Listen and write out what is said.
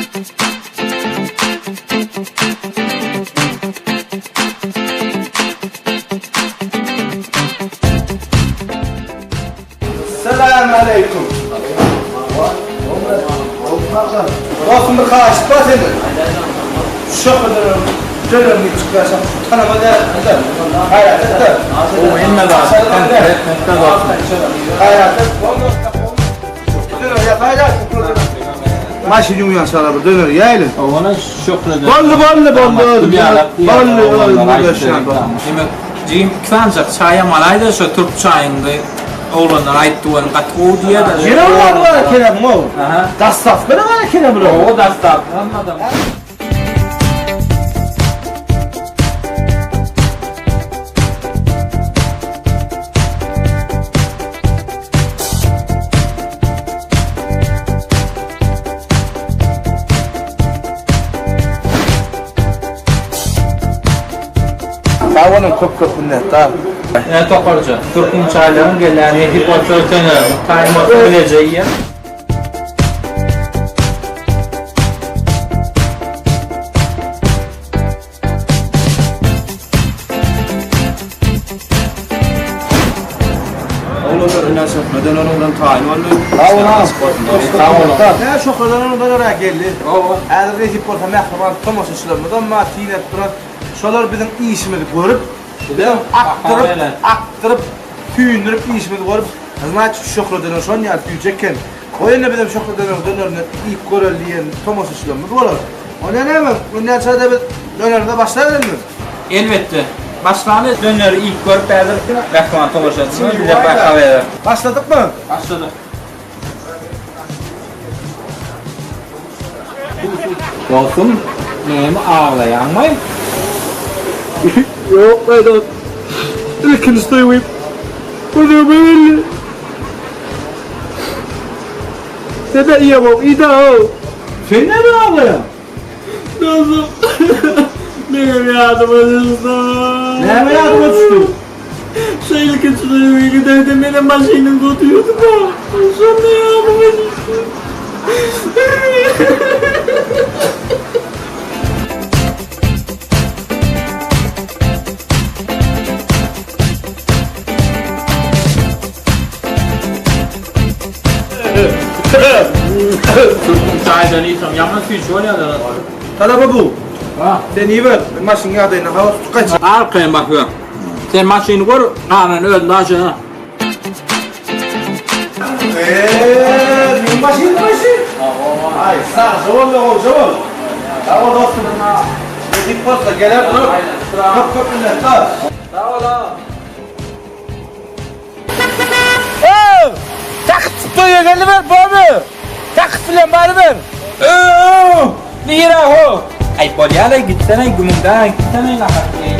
Salam aleýkum. Dostum bir haýyşt bar senden. Şokadan dönerini çykýarsa tanama däl. Gaýrat et. O hemme zat. Konkret dostum. Gaýrat et. Döner ýapaýlar. Maşyn ýuwýan şala bir döner ýaýly. Ona şöhle Boldy boldy boldy. Boldy boldy. Demek, jigim iki sanjak çaýam alaýda şo türk çaýyňdy. Oglanlar aýtdy welin gaty gowy diýýärler. Ýene bir bar eken bu. Aha. Dastafka da bar eken bu. Gowy dastafka almadam. Sag boluň köp köp minnetdar. Ine tokarja, türküň çaýlaryň gelýän nesip bolsa öten taýyn bolsa bileje iýen. Oglanlar ine şöhle döneri bilen taýyn boldy. Sag boluň. Sag boluň. Hä şöhle döneri dönerä geldi. Häzir nesip bolsa mähriban tomaşaçylarymyzam bar syn edip duran. Şolar biziň işimizi görüp, bizem akdyryp, akdyryp, süýndürip işimizi görüp, znaçit şöhle döner şon ýaly süýji eken. Goý indi bizem şöhle döneriň dönerini iýip göreli diýen tomaşaçylarymyz bolar. Onda näme, onýança-da biz dönerimize başlaberelimi? Elbetde. Başlaly döneri iýip görüp häzir mähriban tomaşaçylar bize baha berer. Başladykmy? Başladyk. Dostum, näme aglaýaňmy? Ýok gaýdan. Ilkinji söýgim gözüme geldi. Sen-de iýemok, iýdä-ow. Sen näme aglaýaň? Dostum, meňem ýadyma düşdi. Näme ýadyňa düşdi? Şu ilkinji söýgüňe gidende menem maşynyňda oturdym-a. Şonda ýadyma düşdi. Türküň çaýdan iýseň ýaman süýji bolýar-da. Talaba bu. Ha. Sen iýiber, men maşynyň ýagdaýyndan habar tutup gaýtjak. Arkaýyn basyber. Sen maşyny gör, galany özüm daşaýyn. Eee, meň maşynym maşyn. Aý, sagja bol, gowja bol. Sag bol dostum. Nesip bolsa geler durup. Köp köp minnetdar. Sag bol aga. Öw! Takyp toýa geliber, bomy? Takyp bilen baryber. Öw! Nirä ho? Aý bolýa-laý gitsene gümüňden gitsene nahar iýeýin.